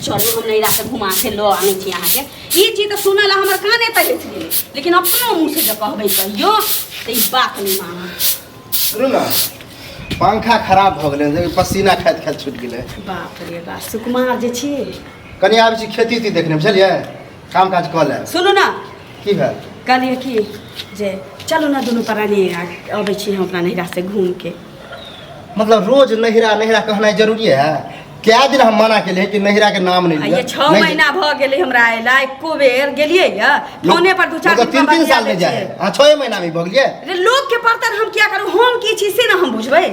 चलू हम नैहरा से घुमा के लऽ आनै छी अहाँके। ई चीज तऽ सुनऽ लए हमर काने तरसि गेलै, लेकिन अपनो मुँह से जे कहबै कहियो तऽ ई बात नहि मानत। सुनू ने, पंखा खराब भऽ गेलै, देखियौ, पसीना खाइत खाइत छूटि गेलै। बाप रे बाप, सुकुमार जे छी। कनि आबै छी खेती उती देखने, बुझलियै? काम काज कऽ लेब। सुनू ने। की भेल? कहलियै कि जे चलू ने दुनू प्राणी, अबै छी हम अपना नैहरा से घूम के। मतलब रोज नैहरा नैहरा कहनाइ जरूरी है? कए दिन हम मना केलियै कि नैहरा के नाम नहि आ लिअ। ये 6 नहि महीना भऽ गेलै हमरा अयला, एको बेर गेलियै ये फोने पर दू चार मतलब दिन 3 3 साल नहि जाइ है। हाँ, 6 महीना में भऽ गेलियै। रे, लोक के परतर हम किया करू? हम की छी से ने हम बुझबै।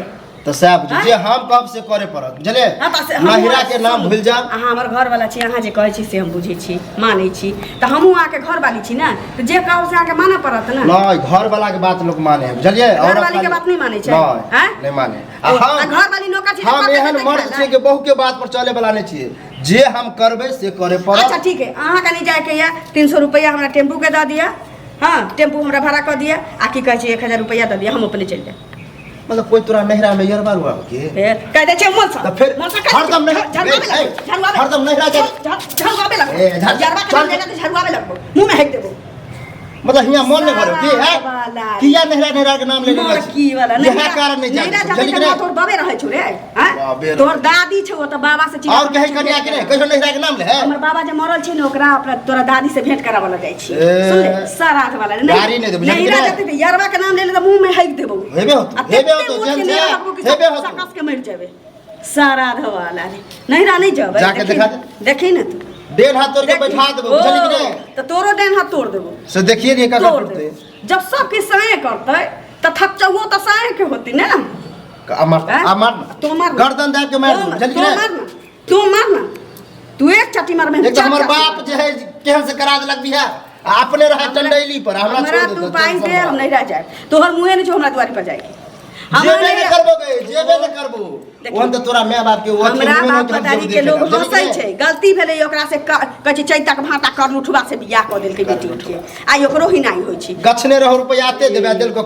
तऽ सएह बुझू, आँय? जे हम कहब से करे पड़त, बुझलियै? हाँ, तऽ से हमहूँ नैहरा के नाम सुनू, भूलि जाउ। अहाँ हमर घरवाला छी, अहाँ जे कहै छी से हम बुझै छी, मानै छी, तऽ हमहूँ अहाँके घरवाली छी ने, तऽ जे कहब से अहाँके मानऽ पड़त ने। नहि, घरवाला के बात लोक माने है, बुझलियै? औरत घरवाली के बात नहि मानै छै? नहि। आँय? नहि माने। आ ओ, हम आ घरवाली नौकर छी तऽ हम कऽ के एहन देतै मर्द खाय छियै लए? कि बहू के बात पर चले वाला नहि छियै। जे हम करबै से करे पड़त। अच्छा ठीक है, अहाँ कनि जायके यऽ, 300 रुपैआ हमरा टेम्पू के दऽ दिअ। हाँ, टेम्पू हमरा भाड़ा कऽ दिअ, आ की कहै छै, 1000 रुपैआ दऽ दिअ, हम अपने चलि जायब। मतलब कोई तोरा नैहरा में यरबा रुआ के फेर कह दै छै मोन से तऽ फेर मोन से कह दै हरदम छै, नैहरा- झरुआबे ए, लगबो, झरुआबे हरदम नैहरा जा- झरुआबे लगबो। ए, झर- यरबा के नाम चल। लेला तऽ झरुआबे लगबो, मुँह में हेक देबो। मतलब हियां मन नहीं भरो की है? वाला। किया नैहरा नैहरा के नाम लेने की वाला यह कारण नहीं नैहरा जाने जाते बुझली कि तऽ नहीं? तोर बाबे रहै छौ रे, हैं? बाबे रहै। तोहर दादी छौ ओतऽ बाबा से चिल्ला और कहीं कन्या के नहीं कहियो नैहरा के नाम ले है? हमर बाबा जे मरल छै ने, ओकरा अपना तोरा दादी से भेंट कराबऽ लए जाइ छी। ए। सुन ले, श्राद्ध वाला रे, गाड़ी नहि देबो, बुझली कि नैहरा नहि? जेतै तऽ यरवा के नाम ले ले तऽ मुँह में हेक देबौ। हेबे होतौ, आ हेबे तते होतौ, मोट के जेहन नैहरा छै, लगबौ कि हेबे सब होतौ। सकस के मरि जेबै। श्राद्ध वाला रे, नैहरा नहि जेबै। जाके देखी देखा ने, दे। देखी ने तू। डेढ़ हाथ तोड़ के देखी। बैठा देबो, ओ, बुझली कि नहि? तऽ तोरो डेढ़ हाथ तोड़ देबो। से देखिए ने ककर तोड़ टूटतै। देबो। जब सबके साए करतै तऽ थकचौओ तऽ साए के होती ने। आ मार। हैं? आ मार। तो मार। गर्दन दाबि के मार तो देबो, मार, बुझली कि तो नहि? मार ना, तू मार ना, तू एक चटी मारबे, एक तऽ चार हमर चटी बाप मारबे। जे है केहन से करा देलक बियाह, आ अपने रहे टंडैली पर, हमरा हमरा छोड़ तू देतौ, पाइ टेंशन दे, हम बड़ा। नहीं रह जाए, तोहर मुँहे नहीं छौ हमरा दुआरी पर जाएके। हमरा जेबे नहीं नहि करबो गे, जेबे नहि करबो। देखी। ओहन तऽ तोरा माय बाप के ओ अथी हमरा मुँहे बाप नहि दादी के हम लोग जेबो देखे, हंसै बुझली कि छै, गलती भेलै ओकरा से, कहै छै चैतक भाटा कर उठवा से बियाह कऽ देलकै बेटी के, आइ ओकरो हिनाइ होइ छै। गछने रहो रुपैआ आते देबे देलको।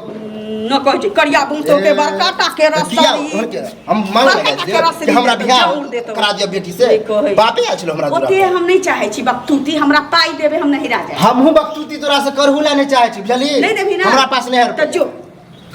न कहै छै करिया बूंतो के बड़का टा के तऽ किया रसरी। ओहन के हम मांग बड़का लगा टा के जे रसरी कि हमरा देतौ, बियाह चाउर देतौ। करा दिअ बेटी से। नहि कहै। बापे आयल छलो हमरा ओते दुरा पर। हम नहि चाहै छी बकतूती, हमरा पाइ देबे हम नहीं राजा। हमहूँ बकतूती तोरा से करहु ला नहि चाहै छी, बुझली? नहीं देबही ना हमरा पास नहि है तऽ जो।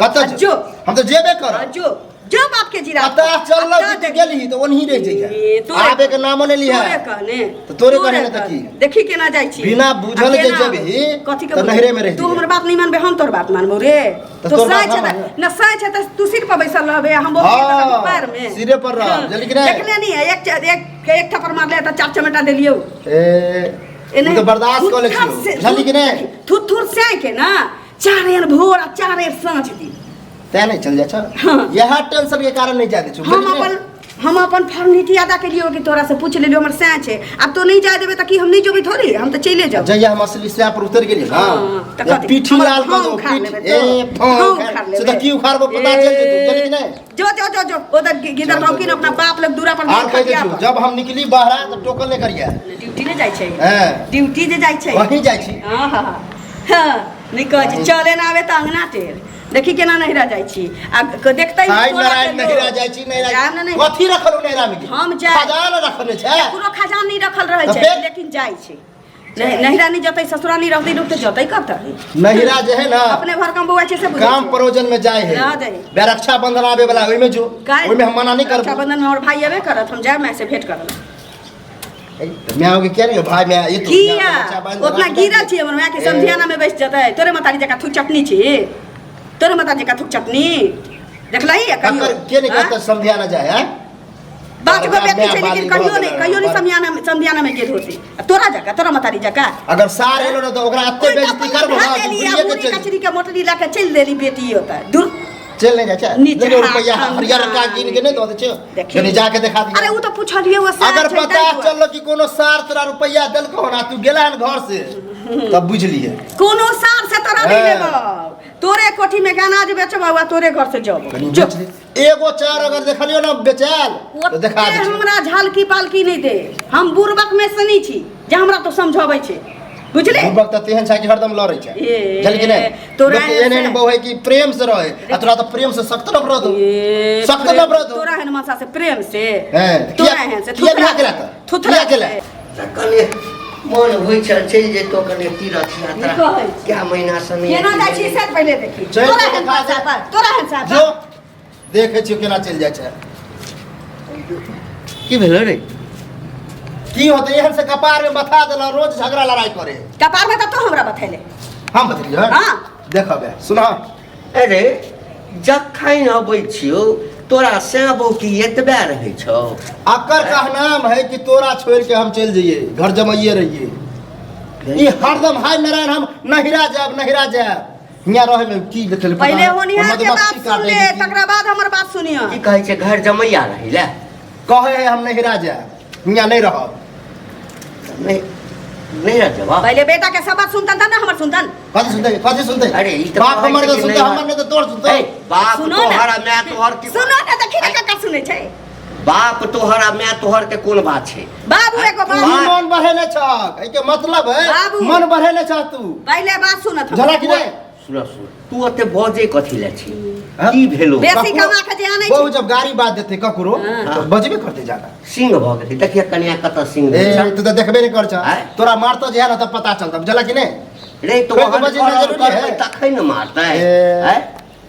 कतऽ जो। हम तऽ जेबे करब। जो जो बाप के जीरा कतऽ चलल कि तू गेलही तऽ ओनही रहि ए, जइहे, तोरे आबे के नामो नहि लिहे। तोरे कहने। तऽ तोरे कहने ने तऽ की? देखी केना जाइ छी। बिना बुझल आ जे केना जेबही, कथी के तऽ बुझल? नैहरे मे रहि तू जइहे। हमर बात नहीं मानबे, हम तोहर बात मानबो रे? तऽ तो तोहर सही बात छै हम तऽ मानबै। न सही छै तऽ तू सिर पर बैसल रहबे, हम हाँ, पैर में सिरे पर रहब, बुझलही कि नहि? देखले नहीं है, एक एक थप्पड़ मारले तऽ चार चमेटा देलियौ। ए एने तू तऽ बर्दाश्त कऽ लै थुथर छियौ, से- बुझलही कि नहि? थुथुर से के ना चार एहन भोर आ चार एहन साँझ दिन तैं नहीं चल जाइ छौ। हाँ। इएह टेंशन के कारण नहीं जाय दै छौ, हम बुझलिही अपन हम अपन फॉर्मेलिटी अदा केलियौ कि तोरा से पूछ लेलियौ, हमर सैं छै, आब तो नहीं जाय देबे तऽ की हम नहीं जेबै थोड़ी, हम तऽ चले जाब। जहिया हम असली सैं पर उतर गेलियै ना, हाँ, तऽ या कथी? पीठी हमर लाल कऽ फाँव दो, उखाड़ पीठ लेबै ए तो। फाँव फाँव उखाड़ उखाड़ से तऽ लेबै। की उखाड़बो पता चलि जेतौ, बुझलिही कि नहि? जो जो जो जो उधर गिदड़ चल, भौंकी चल, ने अपना चल। बाप लग दूरा पर आर कहि दै खटिया छियौ, पर। जब हम निकली बाहरा तऽ टोकल नहि करियै। ड्यूटी नहि जाइ छै? हैं। ड्यूटी जे जाइ छै। वहीं जाइ छी। हाँ हाँ हाँ, नहि कहै छी चले ना आबे तऽ अंगना टेर देखी केना नहिरा जाइ छी आ देखतै हाय तोरा नारायण के लोग। नहिरा जाइ छी नहिरा। जायब ने नहि। कथी रखल हो नहिरा में? हम जायब। खजाना रखने छै? ककरो खजान नहि रखल रहै तऽ छै, फेर? लेकिन जाइ छै। नहि नहिरा नहि जतै, ससुरा नहि रहतै लोक तऽ जतै कतऽ? नहिरा जे है ना अपने घर कम बौआ छै से बुझै काम छै। परोजन में जाए है। ना जाए। बे रक्षाबंधन आबे वाला ओहिमे जो। काल्हि ओहिमे हम मना नहीं करबो। रक्षाबंधन में हमर भाई अबे करत, हम जायब माय से भेंट करब। मैं आओगे क्या नहीं भाई मैं ये तो किया रक्षाबंधन उतना गिरल छी हमर माय के समधियाना में बैस जतै? तोरे मतारी जकाँ थूक चटनी छी? तोरे मतारी जकाँ थूक चटनी देखलही है कहियो? ककर के नहीं हाँ? कहता समधियाना जाए है। पाँच गो बड़का बेटी छै माय लेकिन बाली कहियो भऽ नहि गेलै। कहियो नहि समधियाना में गेल होती तोरा जकाँ, तोरा मतारी जकाँ। अगर सार एलो ना तो ओकरा एते ओहि बेइज्जती करबो धऽ ना कि देली आ बुढ़िए के मुरही चलि कचरी के मोटरी लऽ के चलि देली बेटी ओतऽ दूर। चलि नहि जाइ छै। नीचे लेकिन हाथ रुपैआ ठंडा हरियर का कीन के नहि दऽ दै छै? देखी। कनि जाके देखा दिअ। अरे ओ तऽ पुछलियै ओ सार अगर छै, पता ताहि दुआरे। चललो कि कोनो सार तोरा रुपैआ देलकौ हन आ तू गेला हन घर से तब बुझि लिहे। कोनो सार से तोरा नहि हाँ। लेबौ, तोरे कोठी में अनाज बेचबौ आ तोरे घर से जबौ। कनि जो। बेच ले। एगो चार अगर देखलियो ना बेचायल तऽ देखा ओते दै छियौ। हमरा झालकी पालकी नहि दे, हम बुड़बक में से नहि छी जे हमरा तो समझाबै छै। बुझले बुड़बक तऽ तेहन छै कि हरदम लड़ै छै ए, बुझल कि नहि तोरा लोक एहन एहन से- बहु है कि प्रेम से रहे आ तोरा तऽ प्रेम से सख्त नफरत हो ए, सख्त प्रेम- नफरत हो तोरा एहन मनसा से प्रेम से हैं, तोरा किया- एहन से किया बियाह केला तऽ? थुथरा किया केला? तऽ कने मन होइ छल चलि जैतो कने तीर्थ यात्रा की कहै छी? क्या महीना से नहि केना जाइ छी से पहिले देखी चलि तोरा के एहन देखा मनसा दे। पर तोरा एहन सा जो देखै छियौ केना चलि जाइ छै की भेलो रे की होतै एहन से कपार में बथा देला रोज झगड़ा लड़ाई करे कपार में तऽ तो हमरा बथेले हम बतलियै हाँ। देखबै सुना अरे जखन अबै छियौ तोरा सैं बहू की एतबे रहै छौ अकर कहनाम है कि तोरा छोड़ के हम चलि जइए घर जमाइए रहिए ई हरदम हाय नारायण हम नहिरा जायब नहिरा जायब हियाँ रहे में की लिखल पता पहिले नहीं। होनिहार के बात मधुमक्खी सुन काटे ले है की। तकरा बाद हमर बात सुनियो की कहै छै घर जमैया रहै ले कहे है हम नहिरा जायब हियाँ नहीं रहब नहि नहि रह जेबा पहिले बेटा के सब बात सुनतन तब ना हमर सुनतन कथी सुनते कथी सुनते अरे, ई तऽ बाप कहै हमर छै के कि सुनते नहि हमर नहीं तो तोर सुनते ए, बाप सुनो ना। तोहर आ माय तोहर की सुनो ना देखी ना काका सुनै छै बाप तोहर आ माय तोहर के कोन बात छै बाबू एगो तू बात मन बढ़ेले छक एहि के मतलब है बाबू। मन बढ़ेले छक तू पहिले बात सुनत हम। झला कि नहीं सुन सुन तू ओते बजे कथी ले छी हाँ? की भेलो बेसी ककरो- कमा के जे आनै बहु छै जब गाड़ी बात देते ककरो हाँ। तो बजबे करते जाना सिंह भऽ गेलै देखिए कनिया कतऽ सिंह ए भेल छै। तू तो देखबे नहीं कर आँय? तोरा मारतो जे है ना तब पता चलता बुझला कि नहीं रे तो कोइ के बजे नहि जरूरी है। तखन ने मारतै ए। आँय?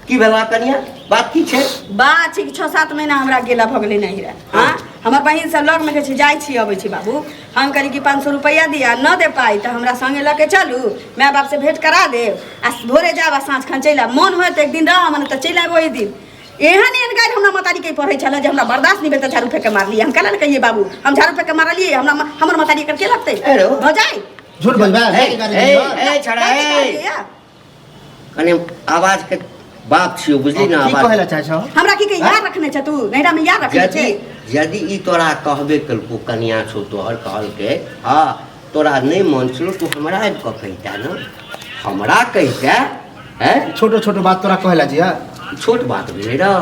की भेला कनिया बात की छै बात छै कि 6-7 महीना हमरा गेला भऽ गेलै नहिरा हाँ हमर बहिन सब लगमे कहै छै जाइ छी अबै छी बाबू हम कहली कि 500 रुपैआ दिअ न दे पाइ तऽ हमरा संगे लऽ के चलू माय बापसँ भेँट करा देब आ भोरे जायब आ साँझ खन चलि आयब मोन होय तऽ एक दिन रहब नहि तऽ चलि आयब ओहि दिन एहन एहन गारि हमरा महतारीके पढ़ै छलै जे हमरा बर्दाश्त नहि भेल तऽ झाड़ू फेंक के मारलियै हम केना ने कहियै बाबू हम झाड़ू फेंक के मारलियै हमरा हमर महतारी एकर के लगतै ए रौ। भऽ जाइ झूठ बजबे ए, ए, ए, छड़ा, ए। कने आवाज के बाप छियो बुझली ना की आवाज कहै ला चाहै छौ हमरा की कही यार रखने छ तू नैहरा में यार रखने यदि छै यदि ई तोरा कहबे केलको कनिया छौ तोहर कहलके हँ तोरा नहि मन छलो तू हमरा आबि कऽ कहिता ने हमरा कहिता हैं छोटो छोटो बात तोरा कहै ला जिया छोट बात भेलै रौ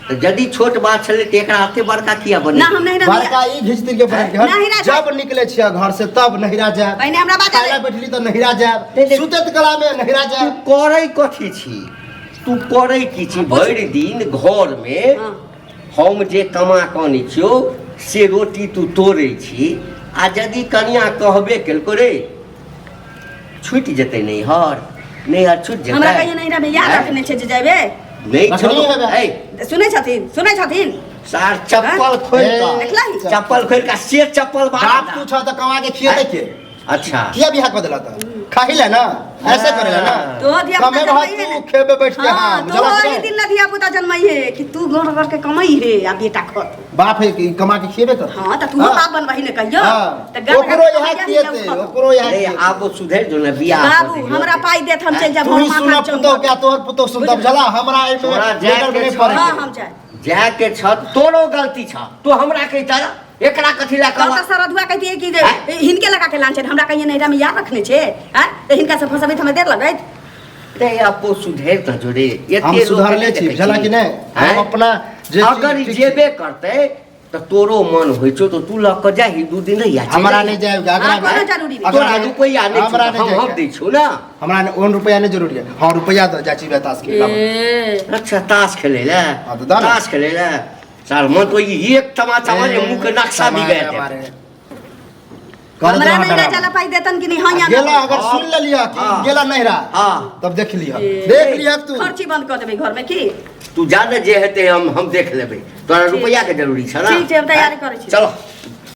तऽ यदि छोट बात छलै तऽ एकरा एते बड़का किया बने ना हम नैहरा में बड़का ई घिच दिल के पड़ल के नहिरा जब निकले छियै घर से तब नहिरा जायब पहिने हमरा बाजऽ खाय ला दे। बैठली तऽ नहिरा जायब नहीं, नहीं। सुतत कला में नहिरा तू जायब करै कथी छी तू करै की छी भरि दिन घरमे हाँ। हम जे कमा कऽ अनै छियौ से रोटी तू तोड़ै छी आ यदि कनिया कहबे केलको रे छुटि जेतै नैहर नैहर छुटि जेतै हमरा कहियो नैहरा में याद आँय? रखने छै जे जेबे नहि रखने छौ हेबै। ऐ सुनै छथिन सुनै छथिन सार चप्पल खोलि कऽ देखलही? चप्पल खोलि कऽ से चप्पल बाप तू छ तऽ कमा के खिएतै के अच्छा किया बियाह कऽ देला तऽ खाही ले ना ऐसे करे ले ना तो धिया पुता कमे रहत जनमैहे तू ने। खेबे बैठ के हाँ हां तो बुझला कि ओही नहीं? दिन ना धिया पुता जनमै हे कि तू घर घर के कमाई हे आ बेटा खत बाप है कि कमा के खिएबे कर हाँ तऽ तू बाप बनबही ने कहियो हाँ। तऽ घर ओकरो यहाँ खिएते ओकरो यहाँ नहीं खिएते। आब सुधरि जो ना बियाह बाबू कऽ दियौ। हमरा पाई देत हम चलि जाब तू ही हम सुना माथा पुतोह क्या तोहर पुतोह सुनता बुझला हमरा एहिमे तोरा जाय लेटर के में नहीं छौ। पड़े हाँ हम जाए जाय के छ तोरो गलती छ तू हमरा कहिता एकरा कथी ला तब कहला तऽ सरधुआ कहितियै कि जे आँय? हिनके लगा के लान छै हमरा कहिए नैहरा में यार रखने छै आँय तऽ हिनका से फंसबैत हमे देर लगैत रे आपो सुधरि त जो रे एते हम लोक सुधरले नहि छी देखै बुझला छी। कि नहीं आँय? हम अपना जे चीज अगर ठीक छी- जेबे करतै तऽ तोरो मन होइ छौ तऽ तू लऽ कऽ जाही दू दिन रहिया चलि हमरा आही। नहीं जाए अगरा हाँ, कोनो जरूरी नहीं। तोरा रुपैआ नहि छौ हमरा तऽ नहीं हम हम जाए दै छौ ना हमरा ने ओन रुपया नहीं जरूरी है हाँ रुपया दो जाची बेतास के ए अच्छा ताश खेलै ले हाँ, तऽ दऽ ने। ताश खेलै ले सार मन तो ई एक तमाचा मारे मुंह के नक्शा बिगाड़ दे हमरा नैहरा जाला पाई देतन कि नहीं हाँ या गेला ना अगर सुन ले लिया कि हाँ। गेला नहिरा हाँ। तब देख लिया ए। देख लिया तू खर्ची बंद कर देबै घर में की तू जा ने जे हेतै हम हम देख लेबै तोरा रुपैआ के जरूरी छ ना ठीक छै, हम तैयारी करै छी। चलो